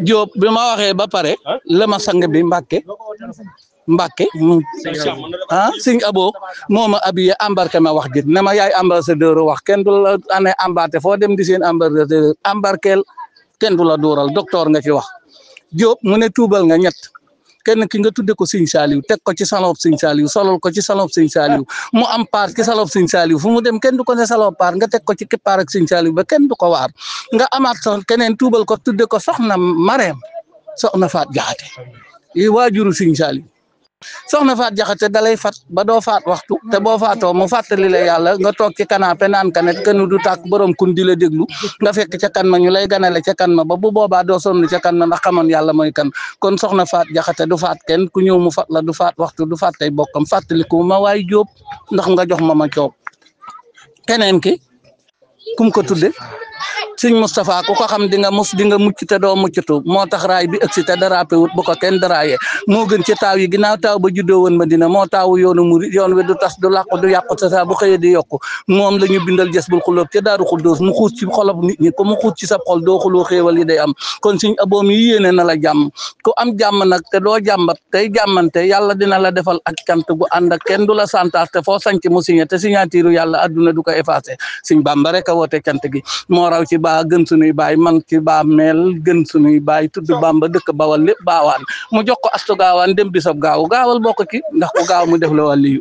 Diop bi ma waxee ba pare la ma sang bi Mbàkke sëñ Abo moo ma habillé embarqué ma wax dit ne ma yaay ambassadeur wax kenn du la ane embarqué foo dem di seen ambassadeur embarqueel kenn du la dóoral docteur nga ci wax Diop mu ne tuubal nga ñett kenn ki nga tudde ko sëñ Saliou teg ko ci salop sëñ Saliou solol ko ci salop sëñ Saliou mu am paar ci salop sëñ Saliou fu mu dem kenn du ko ne salop paar nga teg ko ci kippaar ak sëñ Saliou ba kenn du ko waar nga amaat sax keneen tuubal ko tudde ko soxna Mareem soxna Faat Jaxate yi waajuru sëñ Saliou soxna Faat Jaxate dalay fat ba doo faat waxtu te boo faatoo mu fàttali la yàlla nga toog ci canapé naan kanet kenn du tàkk borom kun di la déglu nga fekk ca kan ma ñu lay ganale ca kan ma ba bu boobaa doo sonn ca kan ma ndax xamoon yàlla mooy kan kon soxna Faat Jaxate du faat kenn ku ñëw mu fat la du faat waxtu du faat tey bokkam fàttaliku ma waay Jóob ndax nga jox ma coob keneen ki kum ko tudde sëñ Moustapha ku ko xam di nga mucc te doo muccatu moo tax raay bi ëgsi te darape wut bu ko kenn daraaye moo gën ci taaw yi ginnaaw taaw ba juddoo woon Madina moo taawu yoonu murid yoon wi du tas du làqu du yàqu te saa bu xëyee di yokku moom la ñu bindal Jazbul Xuloob ca Daaru Xuddoos mu xuus ci xolob nit ñi ko mu xuus ci sa xol doo xuloo xéewal yi day am kon sëñ Aboom yi yéene na la jàmm ku am jàmm nag te doo jàmbat tey jàmmante yàlla dina la defal ak cant gu ànd ak kenn du la santaar te foo sanc mu signé te signature yàlla adduna du ko effacé sëñ Bamba rek a woote cant gi moo raw ci baa gën sunuy baay man ci baa meel gën sunuy baay tudd Bamba dëkk Bawal lépp baawaan mu jox ko astu gaawaan dem bisab gaawal bokk ki ndax ku gaaw mu def la wàlliyu